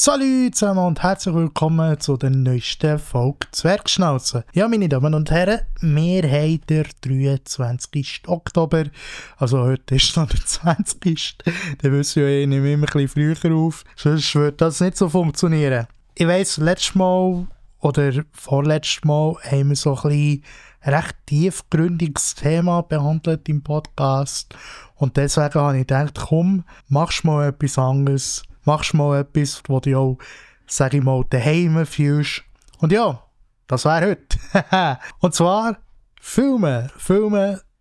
Salut zusammen und herzlich willkommen zu der neuesten Folge Zwergschnauze. Ja, meine Damen und Herren, wir haben den 23. Oktober, also heute ist noch der 20. Dann wissen ja, ich nehme immer ein bisschen früher auf, sonst wird das nicht so funktionieren. Ich weiss, letztes Mal oder vorletztes Mal haben wir so ein bisschen recht tiefgründiges Thema behandelt im Podcast und deswegen habe ich gedacht, komm, machst mal etwas anderes. Machst mal etwas, wo du auch, sag ich mal, daheim fühlst. Und ja, das wäre heute. Und zwar Filme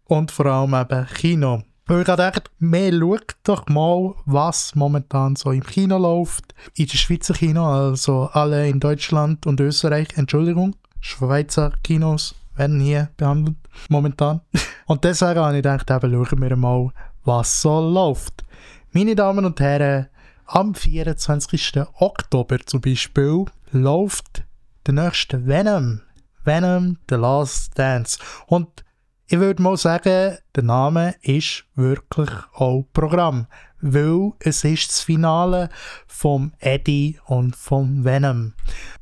und vor allem eben Kino. Weil ich dachte, schaut doch mal, was momentan so im Kino läuft. In der Schweizer Kino, also alle in Deutschland und Österreich, Entschuldigung, Schweizer Kinos werden hier behandelt, momentan. Und deswegen habe ich gedacht, eben, schauen wir mal, was so läuft. Meine Damen und Herren, am 24. Oktober zum Beispiel läuft der nächste Venom. Venom, The Last Dance. Und ich würde mal sagen, der Name ist wirklich auch Programm. Weil es ist das Finale vom Eddie und vom Venom.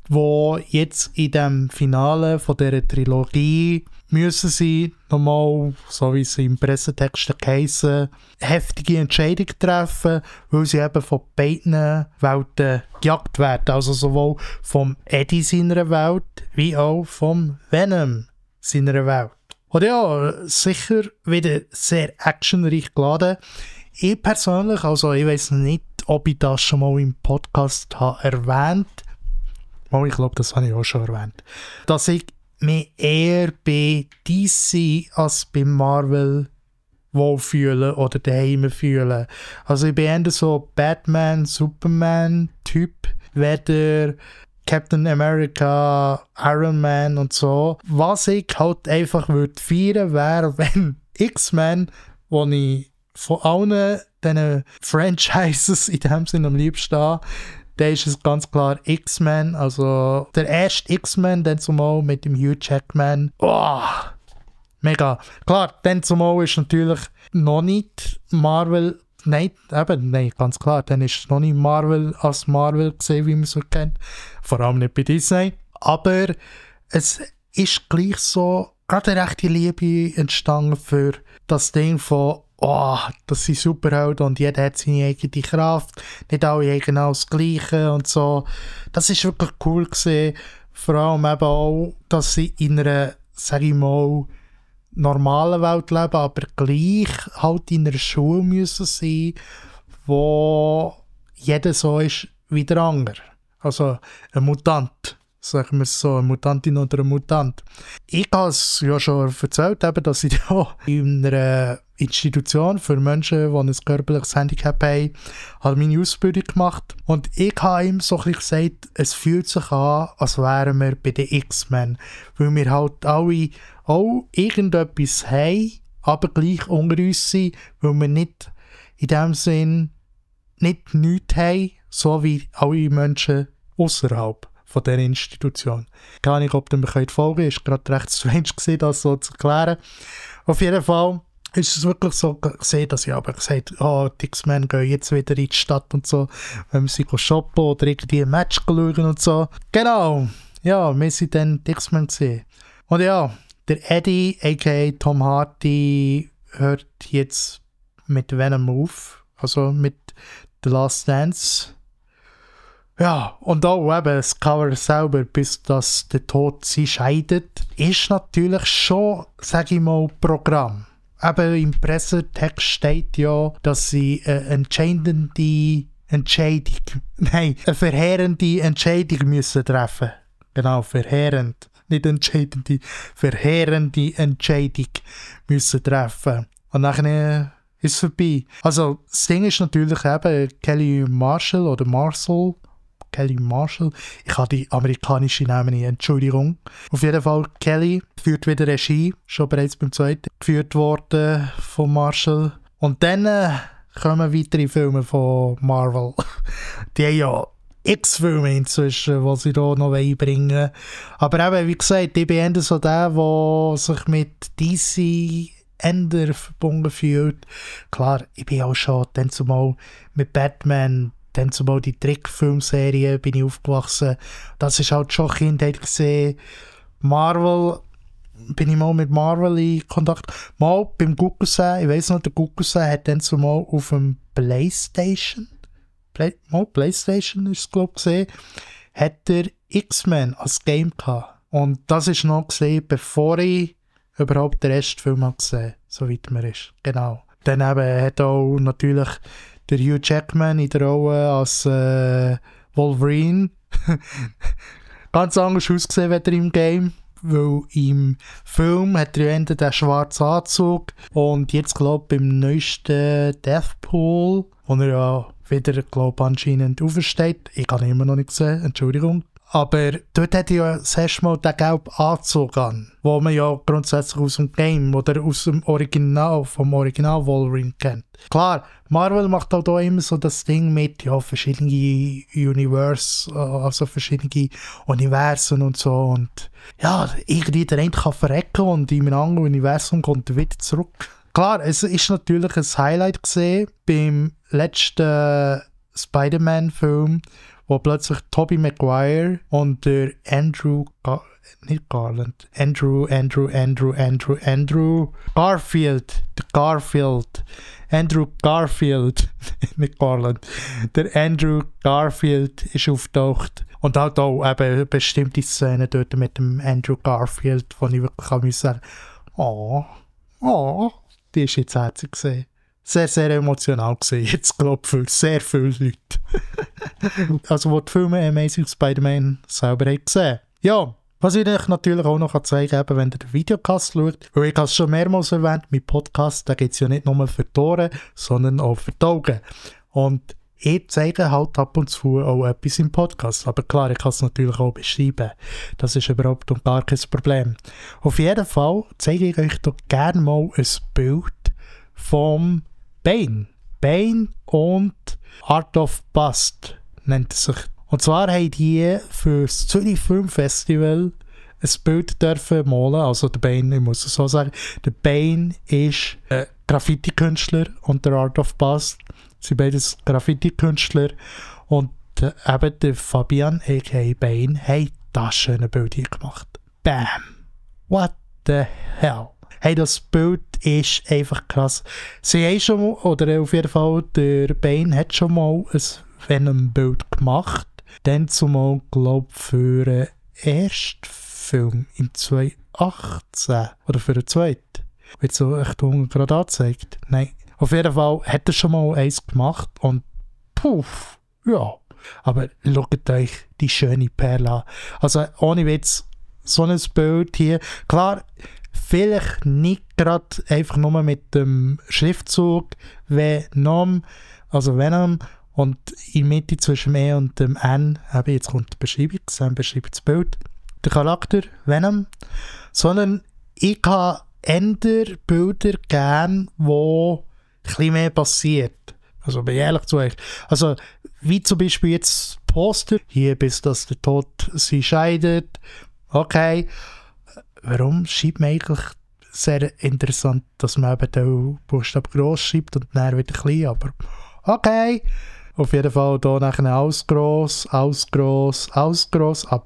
Wo jetzt in dem Finale von dieser Trilogie müssen sie nochmal, so wie sie im Pressetext heissen, heftige Entscheidungen treffen, weil sie eben von beiden Welten gejagt werden. Also sowohl vom Eddie seiner Welt, wie auch vom Venom seiner Welt. Und ja, sicher wieder sehr actionreich geladen. Ich persönlich, also ich weiss nicht, ob ich das schon mal im Podcast habe erwähnt. Oh, ich glaube, das habe ich auch schon erwähnt. Dass ich mich eher bei DC als bei Marvel wohlfühlen oder daheim fühlen. Also ich bin eher so Batman, Superman-Typ, weder Captain America, Iron Man und so. Was ich halt einfach würde feiern, wäre, wenn X-Men, wo ich von allen diesen Franchises in dem Sinne am liebsten habe, dann ist es ganz klar X-Men, also der erste X-Men, dann zumal mit dem Hugh Jackman. Oh, mega. Klar, dann zumal ist natürlich noch nicht Marvel, nein, ganz klar, dann ist es noch nicht Marvel als Marvel gesehen, wie man so kennt. Vor allem nicht bei Disney. Aber es ist gleich so gerade eine rechte Liebe entstanden für das Ding von das sind Superhelden und jeder hat seine eigene Kraft. Nicht alle haben genau das Gleiche und so. Das ist wirklich cool gewesen. Vor allem eben auch, dass sie in einer, sag ich mal, normalen Welt leben, aber gleich halt in einer Schule müssen sein, wo jeder so ist wie der andere. Also ein Mutant. Sagen wir es so, eine Mutantin oder ein Mutant. Ich habe es ja schon erzählt, eben, dass ich da in einer Institution für Menschen, die ein körperliches Handicap haben, habe meine Ausbildung gemacht. Und ich habe ihm so ein bisschen gesagt, es fühlt sich an, als wären wir bei den X-Men. Weil wir halt alle auch irgendetwas haben, aber gleich unter uns sind, weil wir nicht in dem Sinn nichts haben, so wie alle Menschen außerhalb von dieser Institution. Keine Ahnung, ob ihr mir folgen könnt. Es war gerade recht strange gewesen, das so zu erklären. Auf jeden Fall ist es wirklich so gesehen, dass ich aber gesagt habe, die X-Men gehen jetzt wieder in die Stadt und so, wenn wir sie shoppen oder irgendwie ein Match schauen und so. Genau, ja, wir sind dann die X-Men gesehen. Und ja, der Eddie, a.k.a. Tom Hardy, hört jetzt mit Venom auf, also mit The Last Dance. Ja, und auch eben das Cover selber, bis das der Tod sie scheidet, ist natürlich schon, sage ich mal, Programm. Eben im Pressetext steht ja, dass sie eine verheerende Entscheidung müssen treffen. Genau, verheerend. Nicht entscheidende, verheerende Entscheidung müssen treffen. Und dann ist es vorbei. Also, das Ding ist natürlich eben Kelly Marshall. Ich habe die amerikanische Namen nicht, Entschuldigung. Auf jeden Fall, Kelly führt wieder Regie, schon bereits beim zweiten, geführt worden von Marshall. Und dann kommen weitere Filme von Marvel. Die haben ja X-Filme inzwischen, die sie hier noch einbringen wollen. Aber eben, wie gesagt, ich bin eher so der, der sich mit DC verbunden fühlt. Klar, ich bin auch schon dann zumal mit Batman dann zumal die Trickfilmserie bin ich aufgewachsen. Das ist halt schon Kindheit gesehen. Marvel, bin ich mal mit Marvel in Kontakt. Mal beim Guckusei, ich weiss noch, der Guckusei hat dann zumal auf dem PlayStation, PlayStation ist es glaube ich gesehen, hat er X-Men als Game gehabt. Und das ist noch gesehen, bevor ich überhaupt den Rest Film habe gesehen, soweit mir ist. Genau. Dann eben hat auch natürlich der Hugh Jackman in der Rolle als Wolverine ganz anders ausgesehen als im Game, weil im Film hat er ja den schwarzen Anzug und jetzt glaube ich beim neuesten Deathpool, wo er ja wieder, glaube ich, anscheinend aufsteht. Ich habe ihn immer noch nicht gesehen, Entschuldigung. Aber dort hat er ja das erste Mal den gelben Anzug an, den man ja grundsätzlich aus dem Game oder aus dem Original, vom Original Wolverine kennt. Klar, Marvel macht auch da immer so das Ding mit, ja, verschiedene also verschiedene Universen und so. Und ja, irgendwie der eine kann verrecken und in einem anderen Universum kommt er wieder zurück. Klar, es ist natürlich ein Highlight gesehen beim letzten Spider-Man-Film, wo plötzlich Tobey Maguire und der Andrew Garfield, nicht Garland, der Andrew Garfield ist auftaucht und hat auch eben bestimmte Szenen dort mit dem Andrew Garfield, wo ich wirklich sagen kann, die ist jetzt herzig gesehen. Sehr, sehr emotional gesehen. Jetzt glaube ich für sehr viele Leute. Also, die Filme Amazing Spider-Man selber haben gesehen. Ja, was ich euch natürlich auch noch zeigen kann, wenn ihr den Videocast schaut, weil ich habe es schon mehrmals erwähnt, mein Podcast, da geht es ja nicht nur für die Ohren, sondern auch für die Augen. Und ich zeige halt ab und zu auch etwas im Podcast. Aber klar, ich kann es natürlich auch beschreiben. Das ist überhaupt gar kein Problem. Auf jeden Fall zeige ich euch doch gerne mal ein Bild vom Bane. Bane und Art of Bust nennt es sich. Und zwar haben die für das Zürich Film Festival ein Bild dürfen malen. Also der Bane, ich muss es so sagen, der Bane ist ein Graffiti-Künstler und der Art of Bust sind beides Graffiti-Künstler. Und eben der Fabian, a.k.a. Bane, hat das schöne Bild hier gemacht. Bam! What the hell? Hey, das Bild ist einfach krass. Sie haben schon mal, oder auf jeden Fall, der Bane hat schon mal ein Venom-Bild gemacht. Dann zumal, glaube ich, für einen Erstfilm im 2018. Oder für einen zweiten. Wird so echt gerade angezeigt. Nein, auf jeden Fall hat er schon mal eins gemacht und puff, ja. Aber schaut euch die schöne Perle an. Also ohne Witz, so ein Bild hier. Klar, vielleicht nicht gerade einfach nur mit dem Schriftzug Venom, also Venom, und in der Mitte zwischen dem E und dem N, eben jetzt kommt die Beschreibung, Sam beschreibt das Bild, der Charakter Venom, sondern ich habe eher Bilder gern, wo ein bisschen mehr passiert. Also bin ich ehrlich zu euch. Also wie zum Beispiel jetzt das Poster, hier bis dass der Tod sie scheidet, okay. Warum schreibt man eigentlich sehr interessant, dass man eben den Buchstaben gross schreibt und dann wieder klein, aber okay. Auf jeden Fall hier nachher alles gross, aber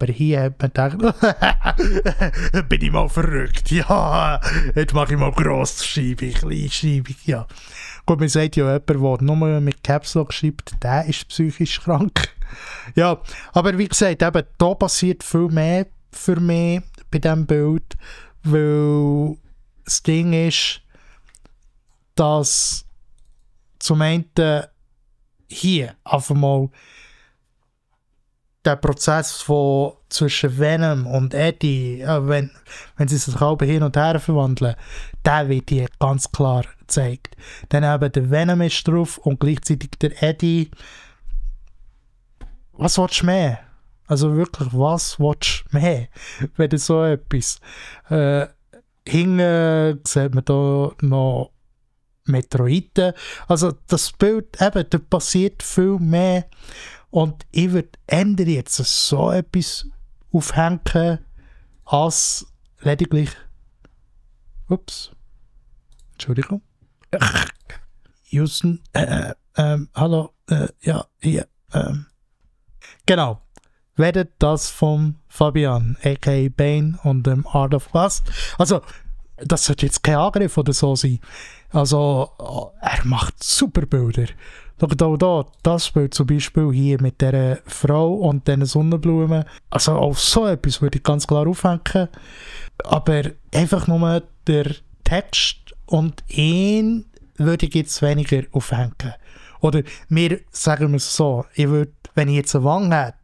hier hat man gedacht, bin ich mal verrückt, ja, jetzt mache ich mal Grossschreibung, Kleinschreibung, ja. Gut, man sagt ja, jemand, der nur mit Caps Lock schreibt, der ist psychisch krank. Ja, aber wie gesagt, eben, da passiert viel mehr für mich bei diesem Bild, weil das Ding ist, dass zum einen hier einfach mal der Prozess von zwischen Venom und Eddie, wenn sie sich halb hin und her verwandeln, der wird hier ganz klar gezeigt. Dann eben der Venom ist drauf und gleichzeitig der Eddie. Was willst du mehr? Also wirklich, was willst du mehr? Wenn du so etwas. Hinten sieht man da noch Meteoriten. Also das Bild, eben, da passiert viel mehr. Und ich würde ändern jetzt so etwas aufhängen, als lediglich. Ups. Entschuldigung. Houston, hallo, ja, hier. Genau. Werdet das vom Fabian, a.k.a. Bane und dem Art of Lust. Also, das sollte jetzt kein Angriff oder so sein. Also, er macht super Bilder. Schaut auch da, das Bild zum Beispiel hier mit dieser Frau und diesen Sonnenblumen. Also, auf so etwas würde ich ganz klar aufhängen. Aber einfach nur der Text und ihn würde ich jetzt weniger aufhängen. Oder mir, sagen wir es so, ich würde, wenn ich jetzt eine Wange hätte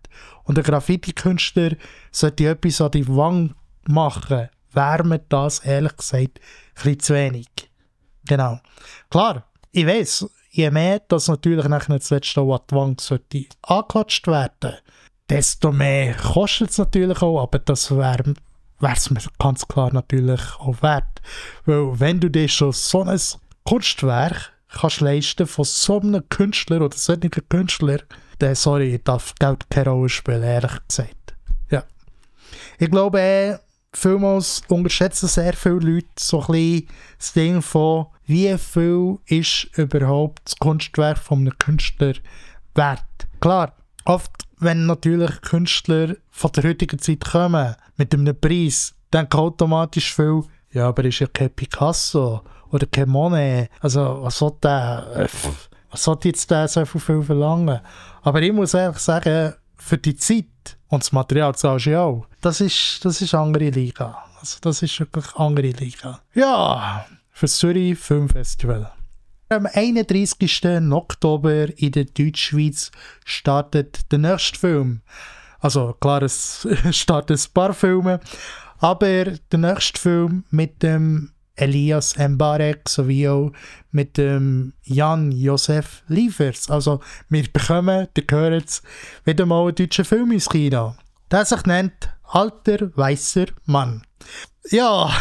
und ein Graffiti-Künstler sollte etwas an die Wange machen, wäre mir das ehrlich gesagt ein bisschen zu wenig. Genau. Klar, ich weiss, je mehr das natürlich nachher zuletzt auch an die Wange sollte angeklatscht werden, desto mehr kostet es natürlich auch, aber das wäre es mir ganz klar natürlich auch wert. Weil wenn du dir schon so ein Kunstwerk kannst leisten von so einem Künstler oder solchen Künstler, dann, sorry, darf Geld keine Rolle spielen, ehrlich gesagt. Ja. Ich glaube, vielmals unterschätzen sehr viele Leute so ein bisschen das Ding von, wie viel ist überhaupt das Kunstwerk von einem Künstler wert. Klar, oft, wenn natürlich Künstler von der heutigen Zeit kommen, mit einem Preis, denken automatisch viel, ja, aber ist ja kein Picasso oder kein Monet. Also, was soll jetzt der so viel verlangen? Aber ich muss ehrlich sagen, für die Zeit und das Material zahlst du ja auch. Das ist andere Liga. Also, das ist wirklich andere Liga. Ja, für das Zürich Filmfestival. Am 31. Oktober in der Deutschschweiz startet der nächste Film. Also klar, es starten ein paar Filme, aber der nächste Film mit dem Elias Mbarek sowie auch mit dem Jan-Josef Liefers. Also wir bekommen, ihr hört es, wieder mal einen deutschen Film ins Kino. Der sich nennt Alter weißer Mann. Ja,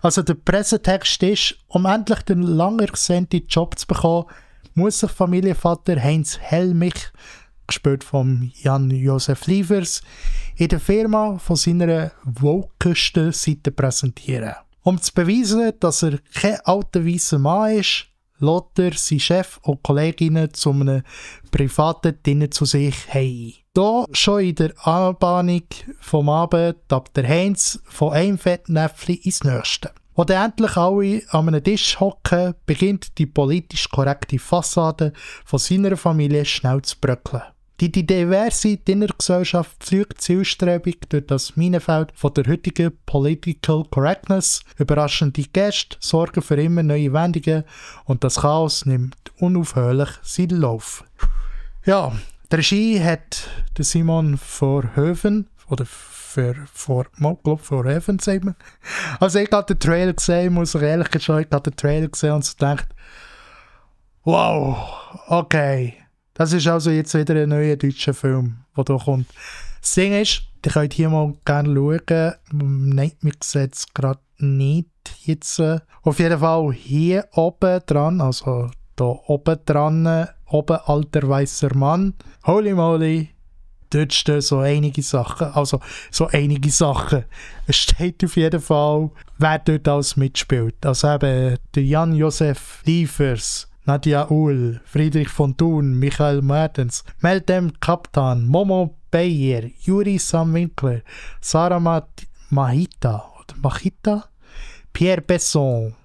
also der Pressetext ist, um endlich den lange ersehnten Job zu bekommen, muss sich Familienvater Heinz Hellmich, gespielt von Jan-Josef Liefers, in der Firma von seiner wokesten Seite präsentieren. Um zu beweisen, dass er kein alter weißer Mann ist, lässt er seinen Chef und Kolleginnen zu einem privaten Dinner zu sich heim. Hier schon in der Anbahnung vom Abend tappt der Heinz von einem Fettnäpfchen ins nächste. Als dann endlich alle an einem Tisch hocken, beginnt die politisch korrekte Fassade von seiner Familie schnell zu bröckeln. Die diverse Dinnergesellschaft pflügt zielstrebig durch das Minenfeld von der heutigen Political Correctness. Überraschende Gäste sorgen für immer neue Wendungen und das Chaos nimmt unaufhörlich seinen Lauf. Ja, die Regie hat der Simon Verhoeven, oder Verhoeven, sagt man. Also ich habe den Trailer gesehen, muss ich ehrlich gestehen, ich habe den Trailer gesehen und so gedacht, wow, okay. Das ist also jetzt wieder ein neuer deutscher Film, der hier kommt. Das Ding ist, ihr könnt hier mal gerne schauen. Nein, wir sehen es gerade nicht jetzt. Auf jeden Fall hier oben dran, also hier oben dran, oben alter weißer Mann. Holy moly, dort stehen so einige Sachen. Also so einige Sachen. Es steht auf jeden Fall, wer dort alles mitspielt. Also eben der Jan-Josef Liefers, Nadja Uhl, Friedrich von Thun, Michael Mertens, Meltem Kaptan, Momo Beyer, Juri Samwinkler, Sarah Mahita, Pierre Besson,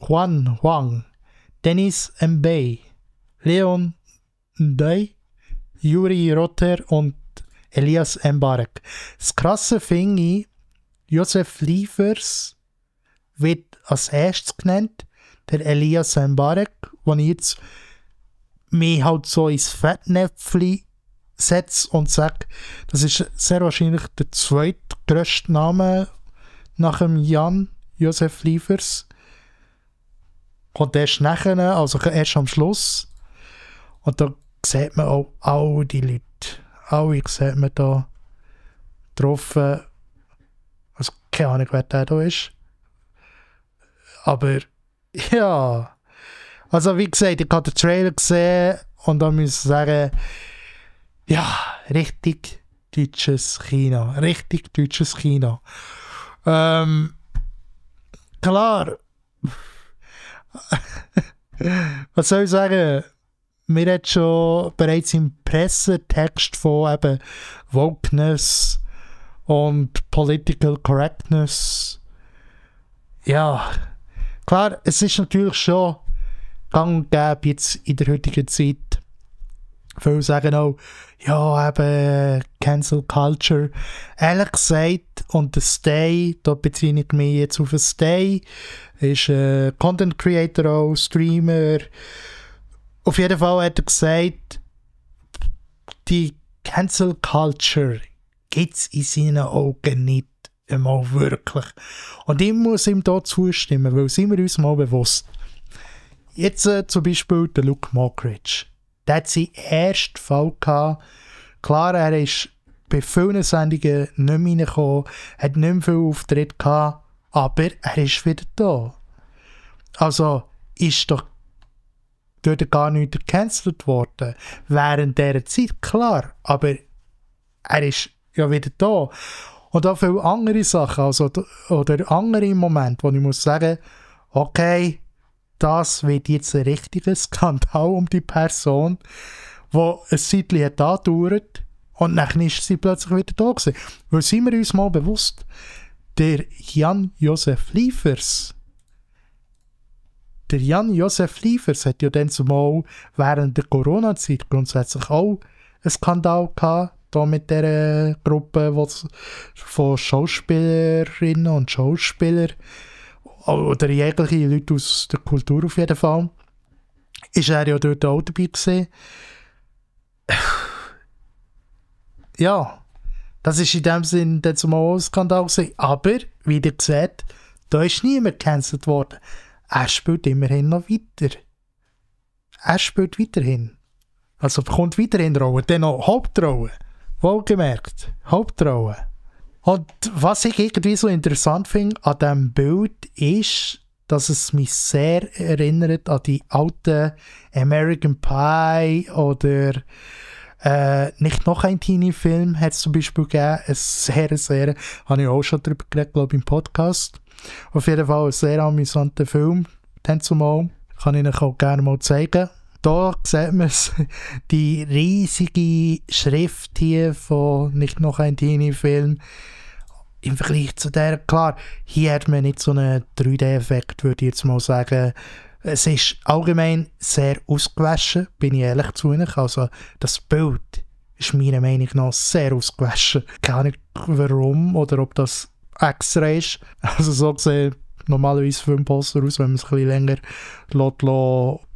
Juan Huang, Dennis Mbey, Leon Ndey, Juri Rotter und Elias Mbarek. Das Krasse finde ich, Josef Liefers wird als erstes genannt, der Elias Mbarek, den ich jetzt mich halt so ins Fettnäpfchen setze und sage, das ist sehr wahrscheinlich der zweitgrößte Name nach dem Jan-Josef Liefers. Und erst nachher, also erst am Schluss. Und da sieht man auch all die Leute. Alle sieht man da drauf. Also keine Ahnung, wer der da ist. Aber ja, also wie gesagt, ich habe den Trailer gesehen und da muss ich sagen, ja, richtig deutsches Kino. Richtig deutsches Kino. Klar, was soll ich sagen? mir hat schon bereits im Pressetext von eben Wokeness und Political Correctness, ja, klar, es ist natürlich schon gang und gäbe jetzt in der heutigen Zeit. Viele sagen auch, ja, eben Cancel Culture. Ehrlich gesagt, und der Stay, da beziehe ich mich jetzt auf den Stay, ist Content Creator auch, Streamer. Auf jeden Fall hat er gesagt, die Cancel Culture gibt es in seinen Augen nicht einmal wirklich. Und ich muss ihm da zustimmen, weil sind wir uns mal bewusst. Jetzt zum Beispiel der Luke Mockridge. Der hat seinen ersten Fall gehabt. Klar, er ist bei vielen Sendungen nicht mehr reingekommen, hat nicht mehr viel Auftritt gehabt, aber er ist wieder da. Also ist doch dort gar nicht gecancelt worden. Während dieser Zeit, klar, aber er ist ja wieder da. Und auch viele andere Sachen, also, oder andere Momente, wo ich muss sagen, okay, das wird jetzt ein richtiger Skandal um die Person, wo ein Zeitchen hat andauert und dann ist sie plötzlich wieder da gewesen. Weil sind wir uns mal bewusst, der Jan-Josef Liefers hat ja dann zumal während der Corona-Zeit grundsätzlich auch einen Skandal gehabt, da mit dieser Gruppe von Schauspielerinnen und Schauspielern oder jegliche Leute aus der Kultur auf jeden Fall, ist er ja dort auch dabei gewesen. Ja, das ist in dem Sinn dann zumal ein Skandal gewesen. Aber, wie ihr seht, da ist niemand gecancelt worden. Er spielt immerhin noch weiter. Er spielt weiterhin. Also bekommt weiterhin Rollen, dann noch Hauptrollen. Wohlgemerkt, Hauptrollen. Und was ich irgendwie so interessant finde an diesem Bild ist, dass es mich sehr erinnert an die alten American Pie oder nicht noch ein Teenie-Film hat es zum Beispiel gegeben. Ein sehr, habe ich auch schon darüber geredet, glaube ich, im Podcast. Auf jeden Fall ein sehr amüsanter Film, dann zumal. Kann ich euch auch gerne mal zeigen. Da sieht man die riesige Schrift hier von nicht noch ein Teenie-Film. Im Vergleich zu der, klar, hier hat man nicht so einen 3D-Effekt, würde ich jetzt mal sagen. Es ist allgemein sehr ausgewaschen, bin ich ehrlich zu euch. Also das Bild ist meiner Meinung nach sehr ausgewaschen. Keine Ahnung warum oder ob das extra ist. Also so gesehen, normalerweise Filmposter aus, wenn man es ein bisschen länger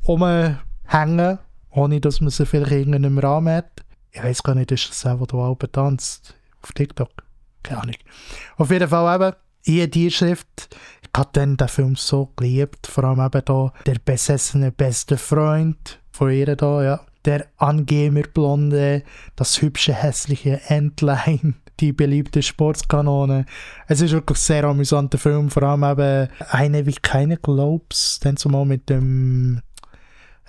rumhängen, ohne dass man sie vielleicht in irgendeinem Rahmen hat. Ich weiß gar nicht, ist das der da oben tanzt? Auf TikTok? Keine Ahnung. Auf jeden Fall eben, hier die Schrift. Ich habe dann den Film so geliebt, vor allem eben da der besessene beste Freund von ihr da, ja. Der Angeberblonde, das hübsche hässliche Entlein, die beliebte Sportskanone. Es ist wirklich ein sehr amüsanter Film, vor allem eben eine wie keine Globes, dann zumal mit dem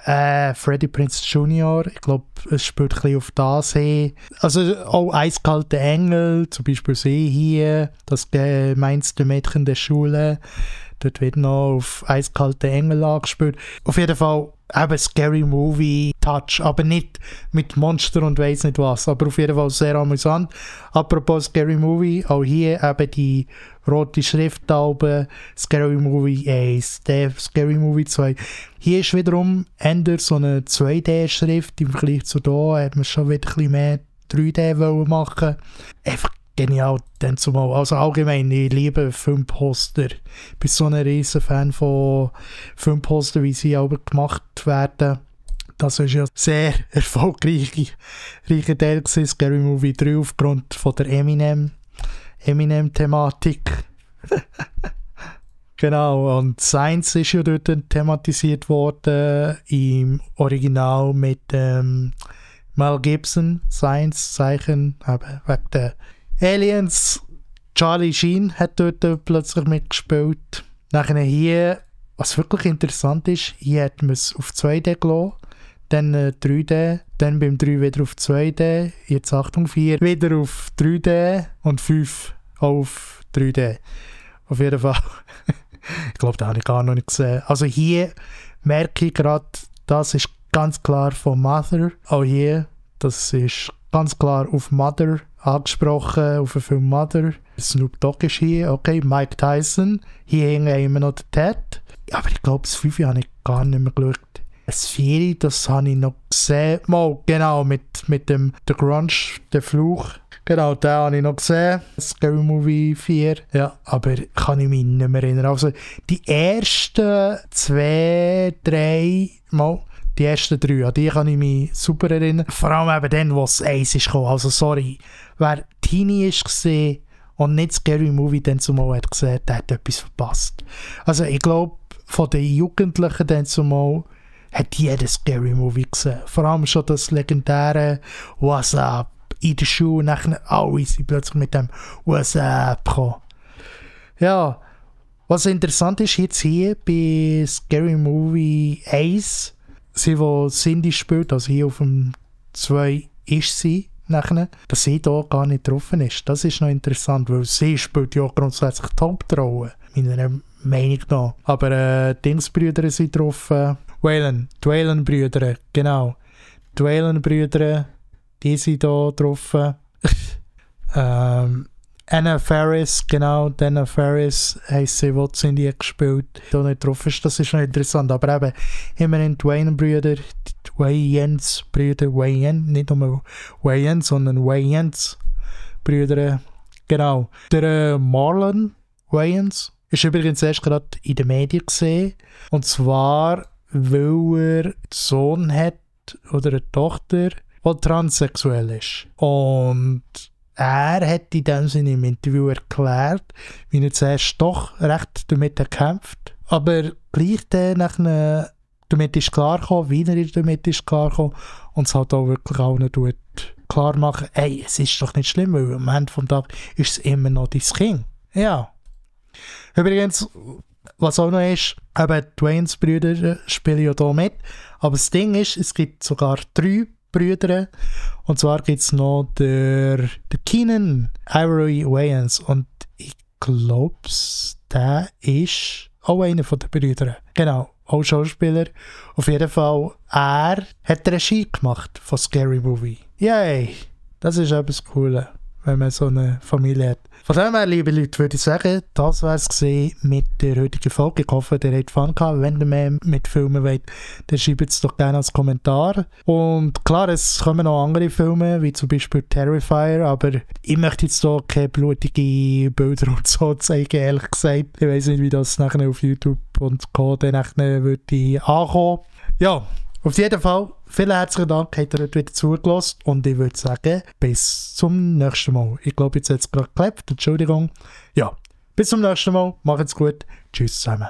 Freddie Prinze Jr., ich glaube, es spielt ein bisschen auf das hin. Also auch Eiskalte Engel, zum Beispiel sie hier, das gemeinste Mädchen der Schule, dort wird noch auf Eiskalte Engel angespielt. Auf jeden Fall eben Scary Movie Touch, aber nicht mit Monster und weiss nicht was, aber auf jeden Fall sehr amüsant. Apropos Scary Movie, auch hier eben die rote Schrift da oben, Scary Movie 1, der Scary Movie 2. Hier ist wiederum eher so eine 2D-Schrift, im Vergleich zu da hat man schon wieder ein bisschen mehr 3D wollen machen. Einfach genial, dann zumal. Also allgemein, ich liebe Filmposter. Ich bin so ein riesen Fan von Filmpostern, wie sie auch gemacht werden. Das war ja sehr erfolgreicher Teil gewesen, Scary Movie 3, aufgrund von der Eminem-Thematik. Genau, und Science ist ja dort thematisiert worden, im Original mit Mel Gibson, Science-Zeichen, wegen der Aliens. Charlie Sheen hat dort plötzlich mitgespielt. Nachher hier, was wirklich interessant ist, hier hat man es auf 2D gelassen, dann 3D, dann beim 3 wieder auf 2D, jetzt Achtung 4, wieder auf 3D und 5 auf 3D. Auf jeden Fall. Ich glaube, das habe ich gar noch nicht gesehen. Also hier merke ich gerade, das ist ganz klar von Mother. Auch hier, das ist ganz klar auf Mother angesprochen, auf den Film Mother. Snoop Dogg ist hier, okay, Mike Tyson. Hier hängen immer noch der Ted. Aber ich glaube, das 5 habe ich gar nicht mehr geschaut. Das 4, das habe ich noch gesehen. Mal, genau, mit dem The Grunge, der Fluch. Genau, den habe ich noch gesehen. Scary Movie 4. Ja, aber kann ich mich nicht mehr erinnern. Also, die ersten 2, 3 Mal. Die ersten 3, an die kann ich mich super erinnern. Vor allem eben dann, wo es 1 ist gekommen. Also sorry, wer Teenie ist gesehen und nicht Scary Movie dann zumal hat gesehen, der hat etwas verpasst. Also ich glaube, von den Jugendlichen dann zumal hat jeder Scary Movie gesehen. Vor allem schon das legendäre What's Up in der Schule. Nachher alle sind plötzlich mit dem What's Up gekommen. Ja, was interessant ist jetzt hier bei Scary Movie 1, sie, die Cindy spielt, also hier auf dem 2 ist sie nachher, dass sie da gar nicht drauf ist. Das ist noch interessant, weil sie spielt ja grundsätzlich die Hauptrolle, meiner Meinung nach. Aber Dingsbrüder sind drauf. Die Wayans-Brüder, genau. Die Wayans-Brüder, die sind da drauf. Anna Faris, genau, Anna Faris heisst sie, die Cindy gespielt, da nicht drauf ist, das ist noch interessant, aber eben, immerhin die Wayans-Brüder, die Wayans-Brüder, nicht nur Wayans, sondern Wayans-Brüder, genau. Der Marlon Wayans ist übrigens erst gerade in den Medien gesehen, und zwar, weil er einen Sohn hat, oder eine Tochter, die transsexuell ist. Und er hat in dem Sinne im Interview erklärt, wie er zuerst doch recht damit gekämpft, aber gleich dann damit ist klar gekommen, wie er damit ist klar gekommen, und es halt auch wirklich allen klar machen, ey, es ist doch nicht schlimm, weil am Ende des Tages ist es immer noch dein Kind. Ja. Übrigens, was auch noch ist, eben die Wayans-Brüder spielen ja hier mit, aber das Ding ist, es gibt sogar 3 Brüder. Und zwar gibt es noch der Keenan Ivory Wayans. Und ich glaube, der ist auch einer von den Brüdern. Genau, auch Schauspieler. Auf jeden Fall, er hat Regie gemacht von Scary Movie. Yay! Das ist etwas Cooles, wenn man so eine Familie hat. Von dem her, liebe Leute, würde ich sagen, das war es mit der heutigen Folge. Ich hoffe, ihr habt Fun gehabt. Wenn ihr mehr mit Filmen wollt, dann schreibt es doch gerne als Kommentar. Und klar, es kommen noch andere Filme, wie zum Beispiel Terrifier, aber ich möchte jetzt hier keine blutigen Bilder und so zeigen, ehrlich gesagt. Ich weiss nicht, wie das nachher auf YouTube und Co. dann nachher würde ankommen. Ja, auf jeden Fall, vielen herzlichen Dank, habt ihr heute wieder zugelassen, und ich würde sagen, bis zum nächsten Mal. Ich glaube, jetzt hat es gerade geklappt, Entschuldigung. Ja, bis zum nächsten Mal, macht's gut, tschüss zusammen.